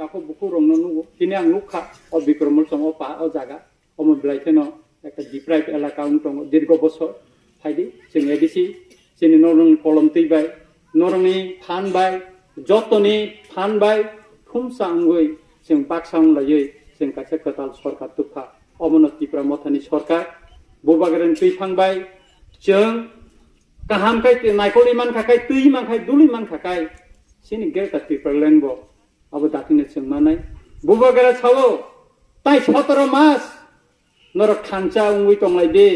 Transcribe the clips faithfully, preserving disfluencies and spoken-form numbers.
Ako buku rokno nugo. Tini ang nukha o Bikram Molsom o pa o jaga. Omo belai kheno ekta deprived elaka wng tongo dirgo bosor. Phaidi chwng A D C chini norokni kolom twi bai, norokni phan bai, jotoni phan bai thumsa wngwi chwng baksa wng laiwi chwng kaisa kwtal sorkar tukha. Omono Tipra Mothani sorkar, Bubagrani twiphang bai chwng kaham khai naikoli mankha khai, twi mankha, duli mankha khai chini Greater Tipraland bo abo daktino chwng manai. Bubagra sao, tai sotoro mas norok thansa wngwi tonglai di,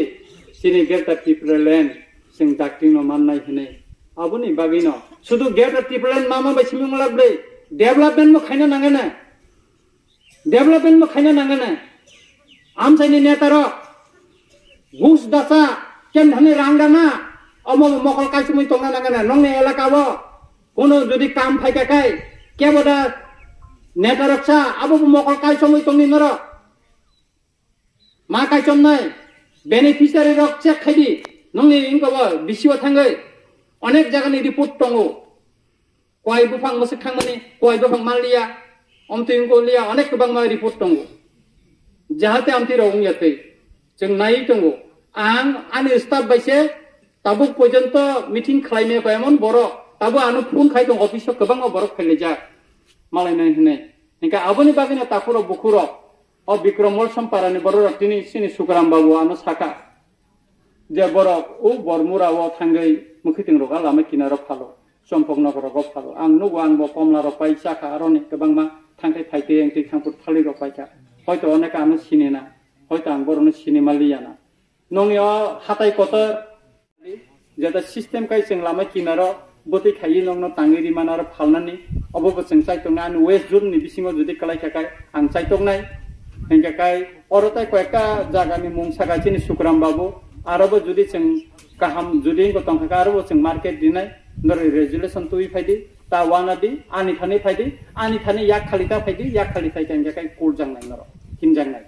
chini Greater Tipraland chwng daktino mannai hinwi. Aboni bagwino sudu Greater Tipraland mama bai simi wngla bwrwi development mo khaina nangana, development mo khaina nangana. Amchaini neta rok gus dasa ken dhani rang dana, omo mokol kaisumwi tongna nangana nongni elaka o. Kono jodi kam phaika kai kebo da neta rok sa abo bo mokol kaisomwi tongni norok. Ma kaichomnai beneficiary rok check khaidi, nongni wngkha bo B C O thangwi onek jagani report tongo. Koi buphang mwswk thangmani, koi buphang manliya, omtwi wngkha liya, onek kwbangma report tongo. Jahate amtwi rok wngya twi. Chwng naiwi tongo. Ang ani staff bai se tabuk porjonto meeting khlaimaya koi emon borok. Tabuk ano phone khai tong office o kwbangma borok phailaijak. Malai nai hinwi. Hinkhe aboni bagwino takhurok bukhurok. O Bikram Molsom parani bororok tini chini Sukaram babu ano saka, je borok o Bormura o thangwi mwkhwtwng rok a lama kinaro phalo, Chompok nokrogo phalo. Ang nugo, ang bo komla rok pai chakha, aroni kwbangma thangkhai phaitwi engtwi thangphut thali rok paikha. Hoito oneka ano sinina, hoito ang borokno sinima liyana. Nongni o hatai kotor jeta system kai chwng lama kinaro bwtwi khaiwi nongno tangwi rimani aro phalnani, obo bo chwng chaitongnai. Ani West Zone ni bisingo jodi kwlai kha kai ang chaitongnai. Hinkhe kai oro tai koyekta jagani mung saka chini Sukaram babu, aro bo jodi chwng kaham jodi wngkha tongkha khe aro bo chwng market rinai. Norok resolution twi phaidi, ta wana di, ani thani phaidi, ani thani yak khali ta phaidi, yak khali phaikha hinkhe kai kuljaknai norok, hinjaknai.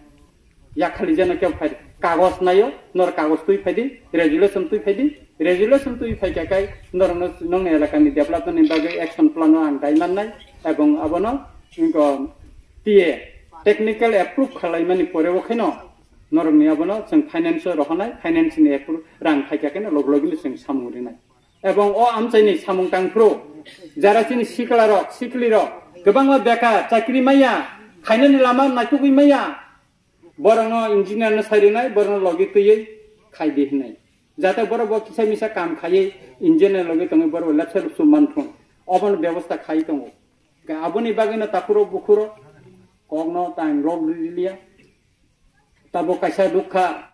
Yakhali jeno kebo phai kagoj naio, nor kagoj twi phaidi, resolution twi phaidi, resolution twi phaikha kai norokno nongni elakani development ni bagwi action plan o ang dai mannai, ebong abono wngkha T A technical approve khalaimani pore o kheno norokni abono chwng finance o rohornai, finance ni approve rang phaikha khe no log logino chwng samung rinai. Ebong o amchaini samung tangphuru jara chini sikla rok, sikli rok kwbangma bekar, chakri maya, khainani lama naitugwi maya, borokno engineer no sai rinai, borokno logi twiwi khai di hinwi. Jate borok bo kisa misa kam khaiwi engineer logi tongwi borok lepsa lupsu manthung. Obono bebosta khai tongo. Aboni bagwino takhuro bukhuro kokno tang rok riliya. Tabuk kaisa nukha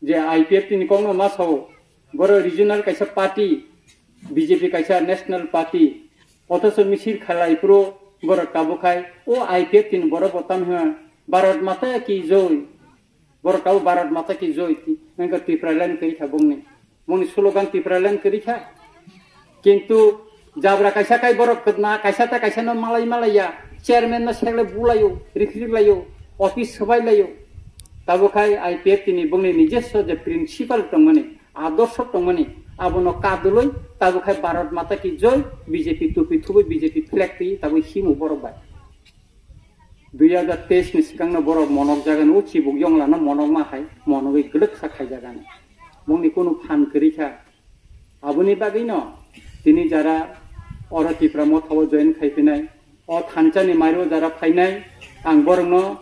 je I P F T ni kokno ma sao, borok regional kaisa party, B J P kaisa national party, othocho misil khalai phuru borok tabuk khai o I P F T ni borok bo tamo hwnwi Bharat Mata ki Joy, borok tabuk Bharat Mata ki Joy, nangkha Tipraland kwrwi kha bongni. Moni slogan Tipraland kwrwi kha. Kintu jabra kaisa kai borok kwtma, kaisa ta kaisa no malai malai ya, chairman no sekle bulaio, rikrik laio, office swbai laio. Tabuk khai I P F T ni bongni nijoswo je principle tongmani, adorsho tongmani, abono kaduloi tabuk khai Bharat Mata ki Joy, B J P tupi thubui, B J P flag twi tabuk himo borok bai. Dui hajar teis ni swkangno borok monok jagani o chibuk yonglano monokma hai monogwi gwlwksa khaijagani. Bongni kunu phan kwrwi kha. Aboni bagwino tini jara oro Tipra Motha o join khai phinai, o thansa ni mario jara phainai, ang borokno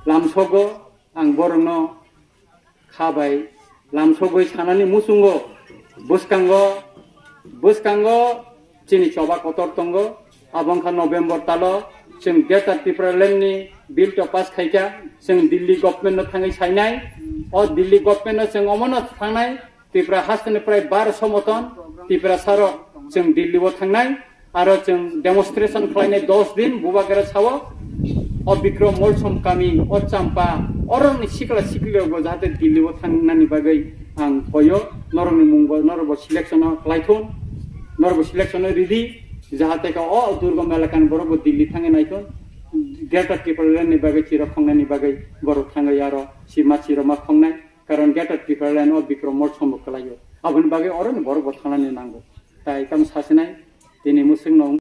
lamsogo, ang borokno kha bai lamsogwi sanani muchungo bwskango, bwskango chini choba kotor tongo. Abo wngkha November talo chwng Greater Tipraland ni bill to pass khaikha, chwng Delhi government no thangwi sainai. O Delhi government no chwng omono thangnai, Tripura hasteni prai baro somoton, Tripura sarok chwng Delhi o thangnai. Aro chwng demonstration khlainai dos din Bubagra sao, o Bikram Molsom kami, o Champa, oroni sikla sikli rokbo jahate Delhi o thangnani bagwi ang koyo, norokni mungbo norokbo selection o khlaithun, norokbo selection o ridi, jahate ka o Durgam elakani borokbo Delhi thangwi naithun, Greater Tipraland ni bagwi chiro khongnani bagwi borok thangwi aro sima chiro ma khongnai, karon Greater Tipraland o Bikram Molsom bo kwlaio, aboni bagwi oroni borokbo thangnani nango. Tai tamo sasinai, tini mwswkno